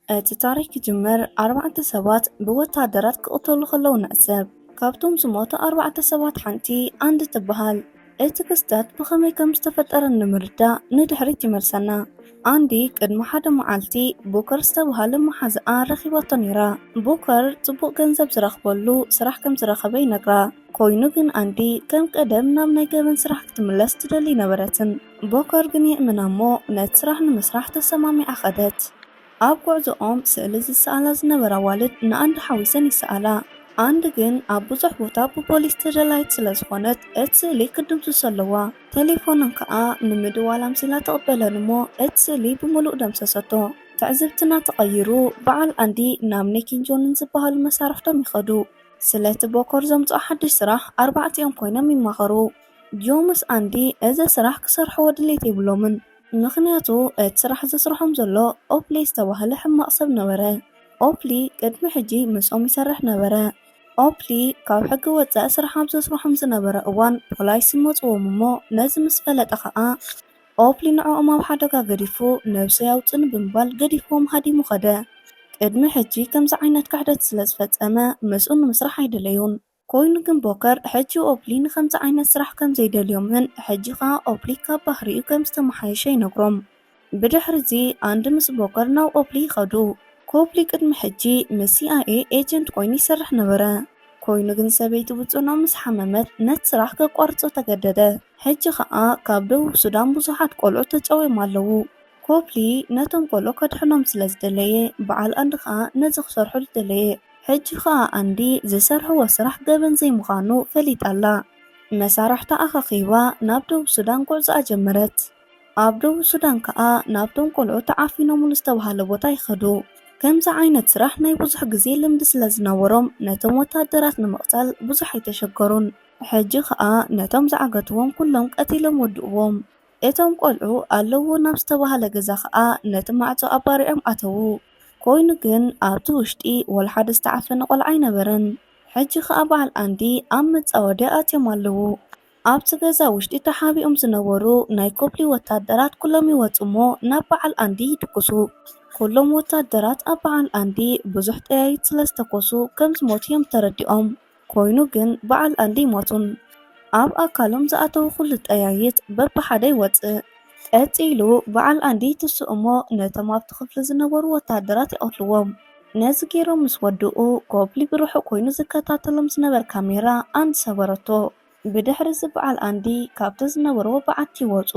እቲ ታሪኽ ክጅምር ኣርባዕተ ሰባት ብወታደራት ክቕተሉ ከለዉ ንዕዘብ። ካብቶም ዝሞቱ ኣርባዕተ ሰባት ሓንቲ ኣንዲ ትበሃል። እቲ ክስተት ብኸመይ ከም ዝተፈጠረ ንምርዳእ ንድሕሪት ይመልሰና። ኣንዲ ቅድሚ ሓደ መዓልቲ ቡከር ዝተባህለ መሓዝኣ ረኺባቶ ነይራ። ቡከር ጽቡቕ ገንዘብ ዝረኽበሉ ስራሕ ከም ዝረኸበ ይነግራ። ኮይኑ ግን ኣንዲ ከም ቀደም ናብ ናይ ገበን ስራሕ ክትምለስ ትደሊ ነበረትን። ቦከር ግን የእምና እሞ ነቲ ስራሕ ንምስራሕ ተሰማሚዓ ኸደት። ኣብ ጉዕዞኦም ስእሊ ዝሰኣላ ዝነበራ ኣዋልድ ንኣንዲ ሓዊሰን ይሰኣላ። ኣንዲ ግን ኣብ ብዙሕ ቦታ ብፖሊስ ተደላይት ስለ ዝኾነት እቲ ስእሊ ክድምስሶ ኣለዋ። ቴሌፎነን ከኣ ንምድዋል ኣምሲላ ትቕበለን እሞ እቲ ስእሊ ብምሉእ ደምሰሰቶ። ትዕዝብትና ተቐይሩ በዓል ኣንዲ ናብ ኒኪን ጆንን ዝበሃሉ መሳርሕቶም ይኸዱ። ስለቲ ቦከር ዘምጽኦ ሓድሽ ስራሕ ኣርባዕቲኦም ኮይኖም ይማኸሩ። ጆ ምስ ኣንዲ እዚ ስራሕ ክሰርሕዎ ድሌት የብሎምን። ምኽንያቱ እቲ ስራሕ ዘስርሖም ዘሎ ኦፕሊ ዝተባህለ ሕማቕ ሰብ ነበረ። ኦፕሊ ቅድሚ ሕጂ ምስኦም ይሰርሕ ነበረ። ኦፕሊ ካብ ሕጊ ወጻኢ ስራሕ ኣብ ዘስርሖም ዝነበረ እዋን ፖላይስ ይመጽዎም እሞ ነዚ ምስ ፈለጠ ከኣ ኦፕሊ ንዕኦም ኣብ ሓደጋ ገዲፉ ነብሰይ ኣውጽኒ ብምባል ገዲፍዎም ሃዲሙ ኸደ። ቅድሚ ሕጂ ከምዚ ዓይነት ክሕደት ስለ ዝፈጸመ ምስኡ ንምስራሕ ኣይደለዩን። ኮይኑ ግን ቦከር ሕጂ ኦፕሊ ንኸምዚ ዓይነት ስራሕ ከም ዘይደልዮምን ሕጂ ኸኣ ኦፕሊ ካብ ባህሪኡ ከም ዝተመሓየሸ ይነግሮም። ብድሕሪ እዚ ኣንዲ ምስ ቦከር ናብ ኦፕሊ ይኸዱ። ኮፕሊ ቅድሚ ሕጂ ምስ ሲኣይኤ ኤጀንት ኮይኑ ይሰርሕ ነበረ። ኮይኑ ግን ሰበይቱ ብጽኑዕ ምስ ሓመመት ነቲ ስራሕ ከቋርጾ ተገደደ። ሕጂ ኸኣ ካብ ደቡብ ሱዳን ብዙሓት ቆልዑ ተጨውዮም ኣለዉ። ኮፕሊ ነቶም ቆልዑ ከድሕኖም ስለ ዝደለየ በዓል ኣንዲ ኸኣ ነዚ ክሰርሑ ዝደለየ። ሕጂ ኸኣ ኣንዲ ዝሰርሕዎ ስራሕ ገበን ዘይምዃኑ ፈሊጣ ኣላ። መሳርሕታ ኣኻኺባ ናብ ደቡብ ሱዳን ጉዕዞኣ ጀመረት። ኣብ ደቡብ ሱዳን ከኣ ናብቶም ቆልዑ ተዓፊኖምሉ ዝተባህለ ቦታ ይኸዱ። ከምዚ ዓይነት ስራሕ ናይ ብዙሕ ግዜ ልምዲ ስለ ዝነበሮም ነቶም ወታደራት ንምቕታል ብዙሕ ኣይተሸገሩን። ሕጂ ከኣ ነቶም ዝዓገትዎም ኩሎም ቀቲሎም ወድእዎም። እቶም ቆልዑ ኣለዎ ናብ ዝተባህለ ገዛ ከኣ ነቲ ማዕጾ ኣባሪዖም ኣተዉ። ኮይኑ ግን ኣብቲ ውሽጢ ወላ ሓደ ዝተዓፈነ ቆልዓ ኣይነበረን። ሕጂ ከኣ በዓል ኣንዲ ኣብ መጻወድያ ኣትዮም ኣለዉ። ኣብቲ ገዛ ውሽጢ ተሓቢኦም ዝነበሩ ናይ ኮፕሊ ወታደራት ኩሎም ይወጹ እሞ ናብ በዓል ኣንዲ ይድቅሱ። ኩሎም ወታደራት ኣብ በዓል ኣንዲ ብዙሕ ጠያይት ስለ ዝተኮሱ ከም ዝሞቱ እዮም ተረዲኦም። ኮይኑ ግን በዓል ኣንዲ ኣይሞቱን። ኣብ ኣካሎም ዝኣተዉ ኩሉ ጠያይት በብሓደ ይወጽእ። ቀጺሉ በዓል ኣንዲ ይትስኡ እሞ ነቶም ኣብቲ ክፍሊ ዝነበሩ ወታደራት ይቐትልዎም። ነዚ ገይሮም ምስ ወድኡ ኮፕሊ ብርሑቕ ኮይኑ ዝከታተሎም ዝነበር ካሜራ ኣንዲ ሰበረቶ። ብድሕሪ እዚ በዓል ኣንዲ ካብቲ ዝነበርዎ በዓቲ ይወጹ።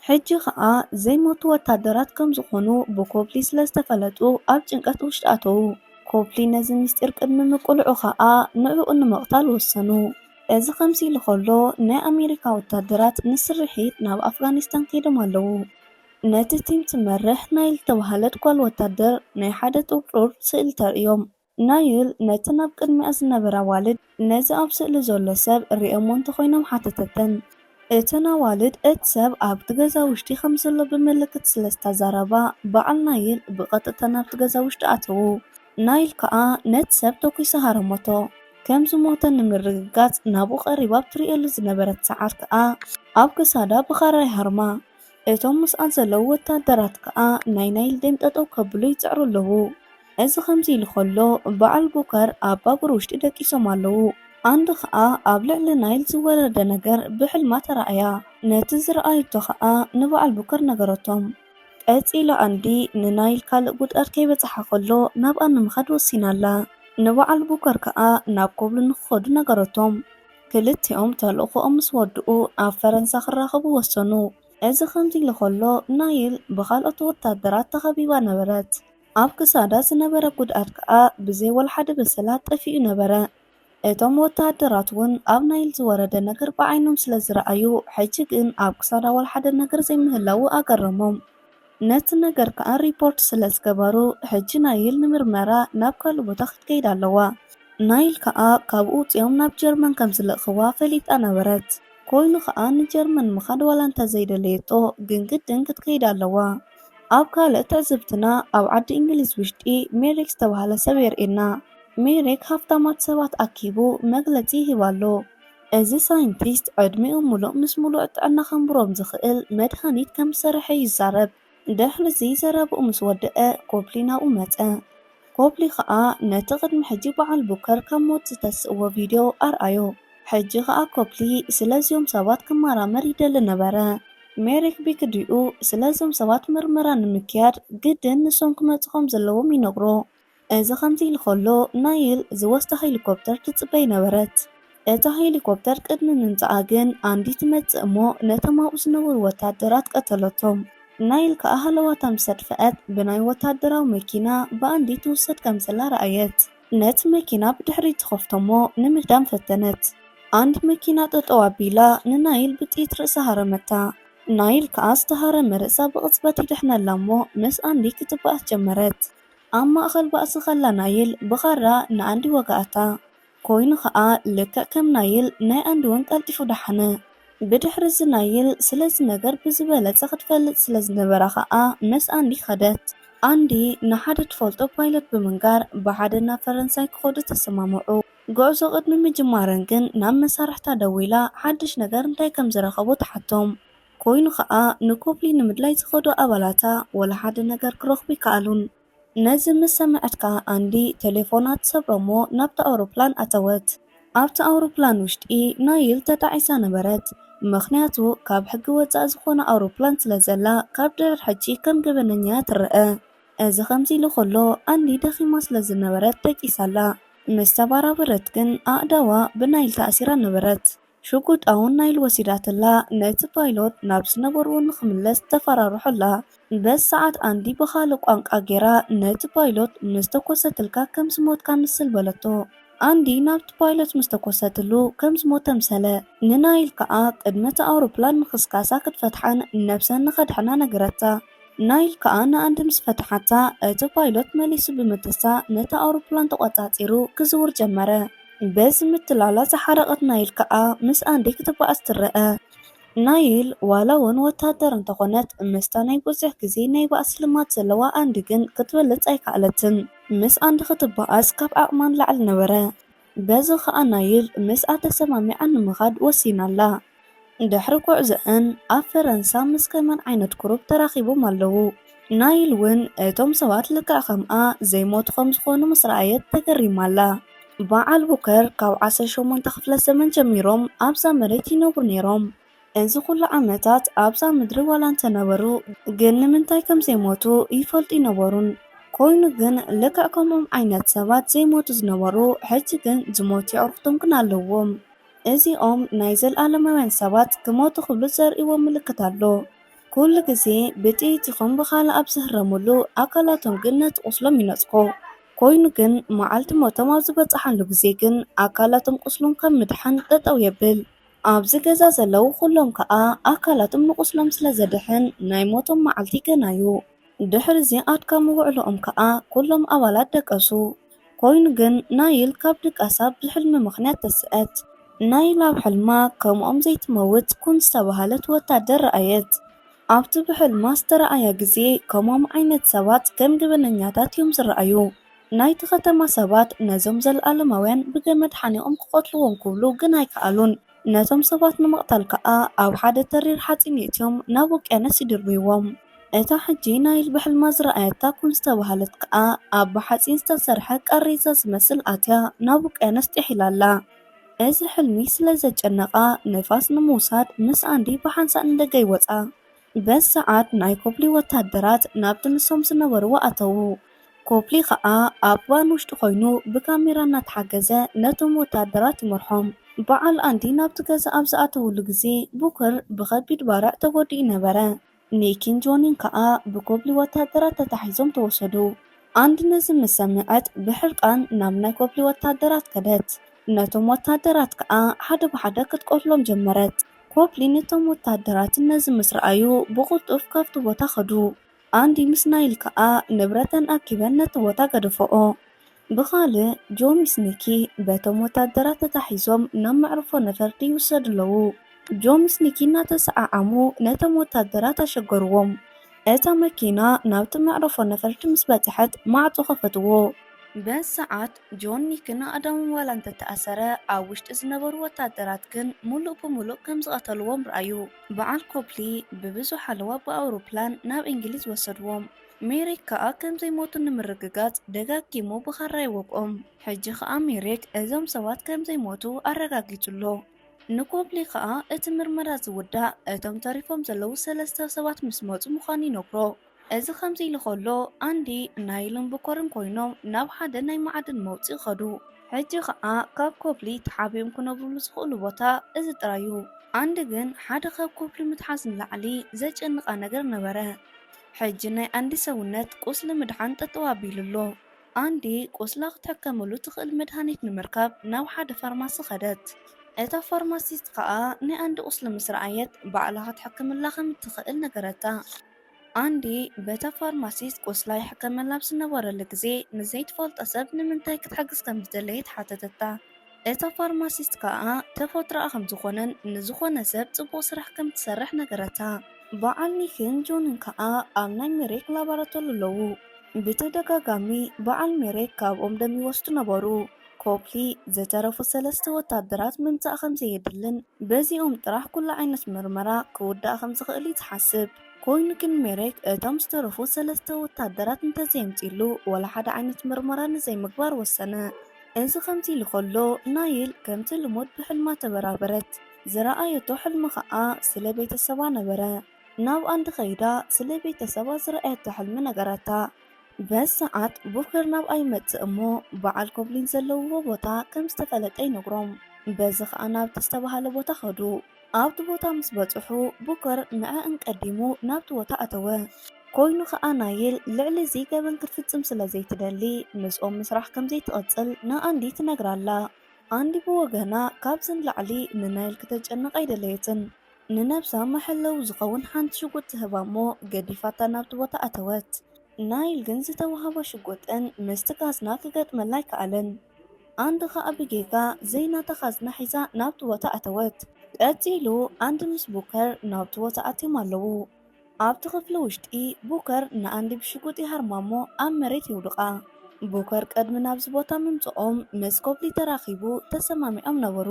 ሕጂ ኸኣ ዘይሞቱ ወታደራት ከም ዝኾኑ ብኮፕሊ ስለ ዝተፈለጡ ኣብ ጭንቀት ውሽጢ ኣተዉ። ኮፕሊ ነዚ ምስጢር ቅድሚ ምቅልዑ ኸኣ ንዕኡ ንምቕታል ወሰኑ። እዚ ከምዚ ኢሉ ኸሎ ናይ ኣሜሪካ ወታደራት ንስርሒት ናብ ኣፍጋኒስታን ከይዶም ኣለዉ። ነቲ ቲም ትመርሕ ናይል ዝተባህለት ጓል ወታደር ናይ ሓደ ጥርጡር ስእሊ ተርእዮም። ናይል ነተን ኣብ ቅድሚኣ ዝነበራ ኣዋልድ ነዚ ኣብ ስእሊ ዘሎ ሰብ ርእዮሞ እንተኾይኖም ሓተተተን። እተን ኣዋልድ እቲ ሰብ ኣብቲ ገዛ ውሽጢ ከም ዘሎ ብምልክት ስለ ዝተዛረባ በዓል ናይል ብቐጥታ ናብቲ ገዛ ውሽጢ ኣተዉ። ናይል ከኣ ነቲ ሰብ ተኲሳ ሃረመቶ። ከም ዝሞተ ንምርግጋጽ ናብኡ ቀሪባ ኣብ ትርእየሉ ዝነበረት ሰዓት ከኣ ኣብ ክሳዳ ብኻራ ይሃርማ። እቶም ምስኣ ዘለዉ ወታደራት ከኣ ናይ ናይል ደም ጠጠው ከብሉ ይጽዕሩ ኣለዉ። እዚ ከምዚ ኢሉ ከሎ በዓል ቡከር ኣብ ባቡር ውሽጢ ደቂሶም ኣለዉ። ኣንዲ ከኣ ኣብ ልዕሊ ናይል ዝወረደ ነገር ብሕልማ ተራእያ። ነቲ ዝረኣየቶ ከኣ ንበዓል ቡከር ነገረቶም። ቀጺሉ ኣንዲ ንናይል ካልእ ጉድኣት ከይበጽሓ ከሎ ናብኣ ንምኻድ ወሲና ኣላ። ንበዓል ቡከር ከኣ ናብ ኮብሉ ንክኸዱ ነገረቶም። ክልቲኦም ተልእኾኦም ምስ ወድኡ ኣብ ፈረንሳ ክራኸቡ ወሰኑ። እዚ ከምዚ ኢሉ ከሎ ናይል ብኻልኦት ወታደራት ተኸቢባ ነበረት። ኣብ ክሳዳ ዝነበረ ጉድኣት ከኣ ብዘይ ወላ ሓደ በሰላ ጠፊኡ ነበረ። እቶም ወተሃደራት እውን ኣብ ናይል ዝወረደ ነገር ብዓይኖም ስለ ዝረኣዩ፣ ሕጂ ግን ኣብ ክሳዳ ዋላ ሓደ ነገር ዘይምህላዉ ኣገረሞም። ነቲ ነገር ከኣ ሪፖርት ስለ ዝገበሩ፣ ሕጂ ናይል ንምርመራ ናብ ካልእ ቦታ ክትከይድ ኣለዋ። ናይል ከኣ ካብኡ ውጽኦም ናብ ጀርመን ከም ዝልእኽዋ ፈሊጣ ነበረት። ኮይኑ ከኣ ንጀርመን ምኻድ ዋላ እንተ ዘይደለየቶ፣ ግን ግድን ክትከይድ ኣለዋ። ኣብ ካልእ ትዕዝብትና ኣብ ዓዲ እንግሊዝ ውሽጢ ሜሪክ ዝተባህለ ሰብ የርእየና። ሜሪክ ሃፍታማት ሰባት ኣኪቡ መግለጺ ይህብ ኣሎ። እዚ ሳይንቲስት ዕድሚኡ ሙሉእ ምስ ሙሉእ ጥዕና ከንብሮም ዝኽእል መድሃኒት ከም ዝሰርሐ ይዛረብ። ድሕሪ እዚ ዘረብኡ ምስ ወደአ ኮፕሊ ናብኡ መጸ። ኮፕሊ ከኣ ነቲ ቅድሚ ሕጂ በዓል ቡከር ካብ ሞት ዝተስእዎ ቪድዮ ኣርኣዮ። ሕጂ ከኣ ኮፕሊ ስለዚኦም ሰባት ክመራመር ይደሊ ነበረ። ሜሪክ ቢክድኡ ስለዚኦም ሰባት ምርመራ ንምክያድ ግድን ንሶም ክመጹ ከም ዘለዎም ይነግሮ። እዚ ከምዚ ኢሉ ከሎ ናይል ዝወስዳ ሄሊኮፕተር ትጽበይ ነበረት። እታ ሄሊኮፕተር ቅድሚ ምምጻኣ ግን ኣንዲ ትመጽእ እሞ ነቶም ኣብኡ ዝነበሩ ወታደራት ቀተለቶም። ናይል ከኣ ሃለዋታ ምስ ኣጥፍአት ብናይ ወታደራዊ መኪና ብኣንዲ ትውሰድ ከም ዘላ ረኣየት። ነቲ መኪና ብድሕሪት ትኸፍቶ እሞ ንምህዳም ፈተነት። ኣንዲ መኪና ጠጠው ኣቢላ ንናይል ብጥይት ርእሳ ሃረመታ። ናይል ከኣ ዝተሃረመ ርእሳ ብቕጽበት ይድሕነላ እሞ ምስ ኣንዲ ክትበኣስ ጀመረት። ኣብ ማእኸል ባእሲ ከላ ናይል ብኻራ ንኣንዲ ወግኣታ። ኮይኑ ኸኣ ልክዕ ከም ናይል ናይ ኣንዲ እውን ቀልጢፉ ደሓነ። ብድሕሪ እዚ ናይል ስለዚ ነገር ብዝበለጸ ክትፈልጥ ስለ ዝነበራ ኸኣ ምስ ኣንዲ ኸደት። ኣንዲ ንሓደ ትፈልጦ ፓይለት ብምንጋር ብሓደ ናብ ፈረንሳይ ክኸዱ ተሰማምዑ። ጉዕዞ ቅድሚ ምጅማረን ግን ናብ መሳርሕታ ደዊላ ሓድሽ ነገር እንታይ ከም ዝረኸቡ ትሓቶም። ኮይኑ ኸኣ ንኮፕሊ ንምድላይ ዝኸዱ ኣባላታ ወላ ሓደ ነገር ክረኽቡ ይከኣሉን። ነዚ ምስ ሰምዐት ከኣ ኣንዲ ቴሌፎና ትሰብሮ እሞ ናብቲ ኣውሮፕላን ኣተወት። ኣብቲ ኣውሮፕላን ውሽጢ ናይል ተጣዒሳ ነበረት፣ ምኽንያቱ ካብ ሕጊ ወጻኢ ዝኾነ ኣውሮፕላን ስለ ዘላ ካብ ድሕሪ ሕጂ ከም ገበነኛ ትረኣ። እዚ ከምዚ ኢሉ ከሎ ኣንዲ ደኺማ ስለ ዝነበረት ደቂሳ ኣላ። ምስ ተባራበረት ግን ኣእዳዋ ብናይል ተኣሲራ ነበረት። ሽጉጣውን ናይል ወሲዳትላ ነቲ ፓይሎት ናብ ዝነበርዎ ንኽምለስ ተፈራርሖ ኣላ። በዚ ሰዓት ኣንዲ ብኻልእ ቋንቋ ጌራ ነቲ ፓይሎት ምስ ተኮሰትልካ ከም ዝሞትካ ምስል በለቶ። ኣንዲ ናብቲ ፓይሎት ምስ ተኮሰትሉ ከም ዝሞተ ምሰለ። ንናይል ከኣ ቅድሚ እቲ ኣውሮፕላን ምኽስካሳ ክትፈትሓን ነብሰን ንኸድሕና ነገረታ። ናይል ከኣ ንኣንዲ ምስ ፈትሓታ እቲ ፓይሎት መሊሱ ብምትሳ ነቲ ኣውሮፕላን ተቆጻጺሩ ክዝውር ጀመረ። በዚ ምትላላ ዝሓረቐት ናይል ከኣ ምስ ኣንዲ ክትበኣስ ትረኣ። ናይል ዋላ እውን ወታደር እንተኾነት ምስታ ናይ ብዙሕ ግዜ ናይ ባእሲ ልማድ ዘለዋ ኣንዲ ግን ክትበልጽ ኣይከኣለትን። ምስ ኣንዲ ክትበኣስ ካብ ዓቕማ ንላዕሊ ነበረ። በዚ ኸኣ ናይል ምስኣ ተሰማሚዓ ንምኻድ ወሲና ኣላ። ድሕሪ ጉዕዞአን ኣብ ፈረንሳ ምስ ከመን ዓይነት ቁሩብ ተራኺቦም ኣለዉ። ናይል እውን እቶም ሰባት ልክዕ ከምኣ ዘይሞቱ ከም ዝኾኑ ምስ ረኣየት ተገሪማ ኣላ። በዓል ቡከር ካብ ዓሰርተ ሸሞንተ ክፍለ ዘመን ጀሚሮም ኣብዛ መሬት ይነብሩ ነይሮም። እዚ ኩሉ ዓመታት ኣብዛ ምድሪ ዋላ እንተነበሩ ግን ንምንታይ ከም ዘይሞቱ ይፈልጡ ይነበሩን። ኮይኑ ግን ልክዕ ከምኦም ዓይነት ሰባት ዘይሞቱ ዝነበሩ ሕጂ ግን ዝሞቱ የዕሩኽቶም ግን ኣለዎም። እዚኦም ናይ ዘልኣለማውያን ሰባት ክሞቱ ክብሉ ዘርእይዎ ምልክት ኣሎ። ኩሉ ግዜ ብጥይት ይኹን ብኻልእ ኣብ ዝህረምሉ ኣካላቶም ግን ነቲ ቁስሎም ይነጽጎ። ኮይኑ ግን መዓልቲ ሞቶም ኣብ ዝበጽሓሉ ግዜ ግን ኣካላቶም ቁስሎም ካብ ምድሓን ጠጠው የብል። ኣብዚ ገዛ ዘለዉ ኩሎም ከኣ ኣካላቶም ንቁስሎም ስለ ዘድሕን ናይ ሞቶም መዓልቲ ገና እዩ። ድሕሪ እዚ ኣድካሚ ውዕሎኦም ከኣ ኩሎም ኣባላት ደቀሱ። ኮይኑ ግን ናይል ካብ ድቃሳ ብሕልሚ ምኽንያት ተስአት። ናይል ኣብ ሕልማ ከምኦም ዘይትመውት ኩን ዝተባህለት ወታደር ረኣየት። ኣብቲ ብሕልማ ዝተረኣያ ግዜ ከምኦም ዓይነት ሰባት ከም ገበነኛታት እዮም ዝረኣዩ። ናይቲ ከተማ ሰባት ነዞም ዘለኣለማውያን ብገመድ ሓኒቖም ክቐትልዎም ክብሉ ግን ኣይከኣሉን። ነቶም ሰባት ንምቕታል ከኣ ኣብ ሓደ ተሪር ሓጺን የእትዮም ናብ ውቅያኖስ ይድርብይዎም። እታ ሕጂ ናይል ብሕልማ ዝረኣየታ ኩን ዝተባህለት ከኣ ኣብ ብሓጺን ዝተሰርሐ ቃሬዛ ዝመስል ኣትያ ናብ ውቅያኖስ ጥሒላ ኣላ። እዚ ሕልሚ ስለ ዘጨነቓ ንፋስ ንምውሳድ ምስ ኣንዲ ብሓንሳእ ንደገ ይወጻ። በዚ ሰዓት ናይ ኮፕሊ ወታደራት ናብቲ ንሶም ዝነበርዎ ኣተዉ። ኮፕሊ ኸኣ ኣብ ቫን ውሽጢ ኮይኑ ብካሜራ እናተሓገዘ ነቶም ወታደራት ይመርሖም። በዓል ኣንዲ ናብቲ ገዛ ኣብ ዝኣተውሉ ግዜ ቡከር ብኸቢድ ባርዕ ተጎዲኡ ነበረ። ኒኪን ጆኒን ከኣ ብኮፕሊ ወታደራት ተታሒዞም ተወሰዱ። ኣንዲ ነዚ ምስ ሰምዐት ብሕርቃን ናብ ናይ ኮፕሊ ወታደራት ከደት። ነቶም ወታደራት ከኣ ሓደ ብሓደ ክትቀትሎም ጀመረት። ኮፕሊ ነቶም ወታደራትን ነዚ ምስ ረኣዩ ብቕልጡፍ ካብቲ ቦታ ከዱ። ኣንዲ ምስ ናይል ከኣ ንብረተን ኣኪበን ነቲ ቦታ ገደፈኦ። ብኻልእ ጆሚ ስኒኪ በቶም ወታደራት ተታሒዞም ናብ መዕርፎ ነፈርቲ ይውሰዱ ኣለዉ። ጆሚ ስኒኪ እናተሰዓዓሙ ነቶም ወታደራት ኣሸገርዎም። እታ መኪና ናብቲ መዕርፎ ነፈርቲ ምስ በጽሐት ማዕጾ ከፈትዎ። በዚ ሰዓት ጆን ኒክን ኣእዳዎም ዋላ እንተተኣሰረ፣ ኣብ ውሽጢ ዝነበሩ ወታደራት ግን ምሉእ ብምሉእ ከም ዝቐተልዎም ረኣዩ። በዓል ኮፕሊ ብብዙሕ ሓለዋ ብኣውሮፕላን ናብ እንግሊዝ ወሰድዎም። ሜሪክ ከኣ ከም ዘይሞቱ ንምርግጋጽ ደጋጊሙ ብኻራ ይወግኦም። ሕጂ ከኣ ሜሪክ እዞም ሰባት ከም ዘይሞቱ ኣረጋጊጹ ኣሎ። ንኮፕሊ ከኣ እቲ ምርመራ ዝውዳእ እቶም ተሪፎም ዘለዉ ሰለስተ ሰባት ምስ መጹ ምዃኑ ይነግሮ። እዚ ከምዚ ኢሉ ከሎ፣ ኣንዲ፣ ናይልን ብኮርን ኮይኖም ናብ ሓደ ናይ መዓድን መውጽኢ ከዱ። ሕጂ ከኣ ካብ ኮፕሊ ተሓቢኦም ክነብሩሉ ዝኽእሉ ቦታ እዚ ጥራይ እዩ። ኣንዲ ግን ሓደ ካብ ኮፕሊ ምትሓዝ ንላዕሊ ዘጨንቓ ነገር ነበረ። ሕጂ ናይ ኣንዲ ሰውነት ቁስሊ ምድሓን ጠጠው ኣቢሉ ኣሎ። ኣንዲ ቁስላ ክትሕከመሉ ትኽእል መድሃኒት ንምርካብ ናብ ሓደ ፋርማሲ ከደት። እታ ፋርማሲስት ከኣ ናይ ኣንዲ ቁስሊ ምስ ረኣየት ባዕላ ክትሕክምላ ከም እትኽእል ነገረታ። ኣንዲ በታ ፋርማሲስት ቁስላ ይሕከመላ ኣብ ዝነበረሉ ግዜ ንዘይትፈልጦ ሰብ ንምንታይ ክትሕግዝ ከም ዝደለየት ሓተተታ። እታ ፋርማሲስት ከኣ ተፈጥሮኣ ከም ዝኾነን ንዝኾነ ሰብ ጽቡቕ ስራሕ ከም ትሰርሕ ነገረታ። በዓል ኒክን ጆንን ከኣ ኣብ ናይ ሜሬክ ላቦራቶሪ ኣለዉ። ብተደጋጋሚ በዓል ሜሬክ ካብኦም ደም ይወስዱ ነበሩ። ኮፕሊ ዝተረፉ ሰለስተ ወታደራት ምምጻእ ከም ዘየድልን በዚኦም ጥራሕ ኩሉ ዓይነት ምርመራ ክውዳእ ከም ዝኽእል እዩ ዝሓስብ። ኮይኑ ግን ሜሬክ እቶም ዝተረፉ ሰለስተ ወታደራት እንተዘየምጺሉ ዋላ ሓደ ዓይነት ምርመራ ንዘይምግባር ወሰነ። እዚ ከምዚ ኢሉ ከሎ ናይል ከምቲ ልሙድ ብሕልማ ተበራበረት። ዝረኣየቶ ሕልሚ ኸኣ ስለ ቤተሰባ ነበረ። ናብ ኣንዲ ኸይዳ ስለ ቤተሰባ ዝረኣየቶ ሕልሚ ነገረታ። በዚ ሰዓት ቡከር ናብኣ ይመጽእ እሞ በዓል ኮፕሊን ዘለውዎ ቦታ ከም ዝተፈለጠ ይነግሮም። በዚ ኸኣ ናብቲ ዝተባህለ ቦታ ኸዱ። ኣብቲ ቦታ ምስ በጽሑ ቡከር ንዐኣን ቀዲሙ ናብቲ ቦታ ኣተወ። ኮይኑ ኸኣ ናይል ልዕሊ እዚ ገበን ክትፍጽም ስለ ዘይትደሊ ምስኦም ምስራሕ ከም ዘይትቐጽል ንኣንዲ ትነግራ ኣላ። ኣንዲ ብወገና ካብዚ ንላዕሊ ንናይል ክተጨንቕ ኣይደለየትን። ንነብሳ መሐለዊ ዝኸውን ሓንቲ ሽጉጥ ትህባ እሞ ገዲፋታ ናብቲ ቦታ ኣተወት። ናይል ግን ዝተዋህባ ሽጉጥን ምስቲ ካዝና ክገጥመላ ኣይከኣለን። ኣንዲ ኸኣ ብጌጋ ዘይናታ ካዝና ሒዛ ናብቲ ቦታ ኣተወት። ቀጺሉ ኣንዲ ምስ ቡከር ናብቲ ቦታ ኣትዮም ኣለዉ። ኣብቲ ክፍሊ ውሽጢ ቡከር ንኣንዲ ብሽጉጥ ይሃርማ እሞ ኣብ መሬት የውድቓ። ቡከር ቅድሚ ናብዚ ቦታ ምምጽኦም ምስ ኮፕሊ ተራኺቡ ተሰማሚዖም ነበሩ።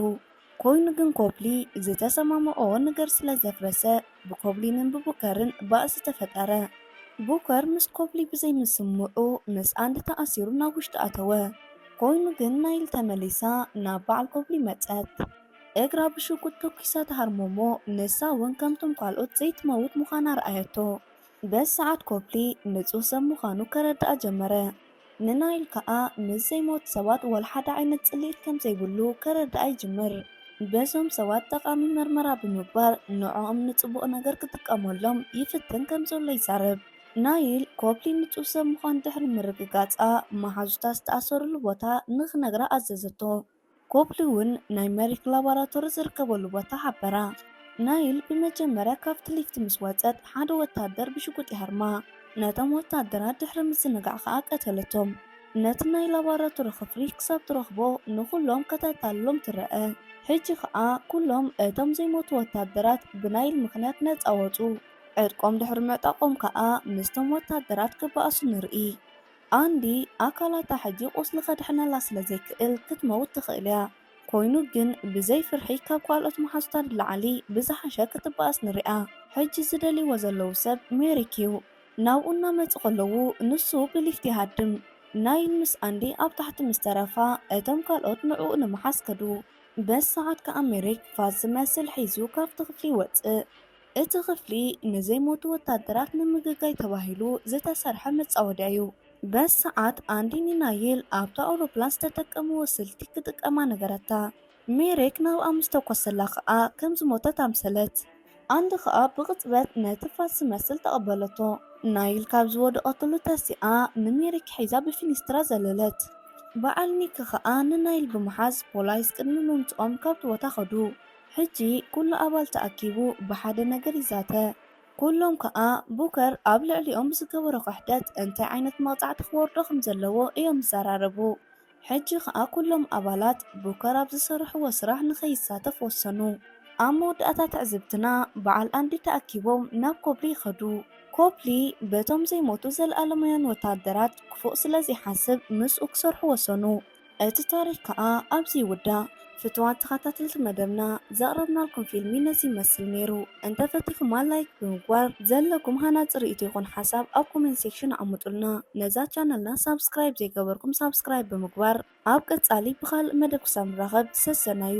ኮይኑ ግን ኮፕሊ ዝተሰማምዕዎ ነገር ስለ ዘፍረሰ ብኮፕሊንን ብቡከርን ባእሲ ተፈጠረ። ቡከር ምስ ኮፕሊ ብዘይምስምዑ ምስ ኣንዲ ተኣሲሩ ናብ ውሽጢ ኣተወ። ኮይኑ ግን ናይል ተመሊሳ ናብ በዓል ኮፕሊ መጸት። እግራ ብሽጉጥ ተኲሳ ትሃርሞ እሞ ንሳ እውን ከምቶም ካልኦት ዘይትመውት ምዃና ረኣየቶ። በዚ ሰዓት ኮፕሊ ንጹህ ሰብ ምዃኑ ከረድኣ ጀመረ። ንናይል ከኣ ምስ ዘይሞቱ ሰባት ዋላ ሓደ ዓይነት ጽልኢት ከም ዘይብሉ ከረድኣ ይጅምር። በዞም ሰባት ጠቓሚ መርመራ ብምግባር ንዕኦም ንጽቡቕ ነገር ክጥቀመሎም ይፍትን ከም ዘሎ ይዛረብ። ናይል ኮፕሊ ንጹህ ሰብ ምዃኑ ድሕሪ ምርግጋጻ መሓዙታ ዝተኣሰሩሉ ቦታ ንኽነግራ ኣዘዘቶ። ኮፕሊ እውን ናይ ሜሪክ ላቦራቶሪ ዝርከበሉ ቦታ ሓበራ። ናይል ብመጀመርያ ካብቲ ሊፍት ምስ ወጸት ሓደ ወታደር ብሽጉጥ ይሃርማ። ነቶም ወታደራት ድሕሪ ምዝንጋዕ ከኣ ቀተለቶም። ነቲ ናይ ላቦራቶሪ ክፍሊ ክሳብ ትረኽቦ ንኹሎም ከተታልሎም ትረአ። ሕጂ ከኣ ኩሎም እቶም ዘይሞቱ ወታደራት ብናይል ምኽንያት ነጻ ወጹ። ዕጥቆም ድሕሪ ምዕጣቖም ከኣ ምስቶም ወታደራት ክበኣሱ ንርኢ። ኣንዲ ኣካላታ ሕጂ ቁስሊ ከድሕነላ ስለ ዘይክእል ክትመውት ትኽእል እያ። ኮይኑ ግን ብዘይ ፍርሒ ካብ ካልኦት መሓዙታ ንላዕሊ ብዝሓሸ ክትበኣስ ንሪኣ። ሕጂ ዝደልይዎ ዘለዉ ሰብ ሜሪክ እዩ። ናብኡ እናመጹ ከለዉ ንሱ ብሊፍት ይሃድም። ናይል ምስ ኣንዲ ኣብ ታሕቲ ምስ ተረፋ እቶም ካልኦት ንዕኡ ንምሓዝ ከዱ። በዚ ሰዓት ከኣ ሜሪክ ፋስ ዝመስል ሒዙ ካብቲ ክፍሊ ይወጽእ። እቲ ክፍሊ ንዘይሞቱ ወታደራት ንምግጋይ ተባሂሉ ዝተሰርሐ መጻወድያ እዩ። በዚ ሰዓት ኣንዲ ንናይል ኣብታ ኣውሮፕላን ዝተጠቀምዎ ስልቲ ክጥቀማ ነገረታ። ሜሬክ ናብኣ ምስ ተኮሰላ ከኣ ከም ዝሞተት ኣምሰለት። ኣንዲ ከኣ ብቕጽበት ነቲ ፋስ ዝመስል ተቐበለቶ። ናይል ካብ ዝወደቐትሉ ተሲኣ ንሜሬክ ሒዛ ብፊኒስትራ ዘለለት። በዓል ኒክ ከኣ ንናይል ብምሓዝ ፖላይስ ቅድሚ ምምጽኦም ካብቲ ቦታ ከዱ። ሕጂ ኩሉ ኣባል ተኣኪቡ ብሓደ ነገር ይዛተ። ኩሎም ከኣ ቡከር ኣብ ልዕሊኦም ብዝገበሮ ክሕደት እንታይ ዓይነት መቕጻዕቲ ክወርዶ ከም ዘለዎ እዮም ዝዘራረቡ። ሕጂ ከኣ ኩሎም ኣባላት ቡከር ኣብ ዝሰርሕዎ ስራሕ ንኸይሳተፍ ወሰኑ። ኣብ መወዳእታ ትዕዝብትና በዓል ኣንዲ ተኣኪቦም ናብ ኮብሊ ይኸዱ። ኮፕሊ በቶም ዘይሞቱ ዘለኣለማውያን ወታደራት ክፉእ ስለ ዘይሓስብ ምስኡ ክሰርሑ ወሰኑ። እቲ ታሪኽ ከኣ ኣብዚ ይውዳእ። ፍቱዋት ተኸታተልቲ መደብና ዘቕረብናልኩም ፊልሚ ነዚ ይመስል ነይሩ። እንተፈቲኹማ ላይክ ብምግባር ዘለኩም ሃናጺ ርእይቶ ይኹን ሓሳብ ኣብ ኮሜንት ሴክሽን ኣቐምጡልና። ነዛ ቻነልና ሳብስክራይብ ዘይገበርኩም ሳብስክራይብ ብምግባር ኣብ ቀጻሊ ብኻልእ መደብ ክሳብ ንራኸብ ሰሰናዩ።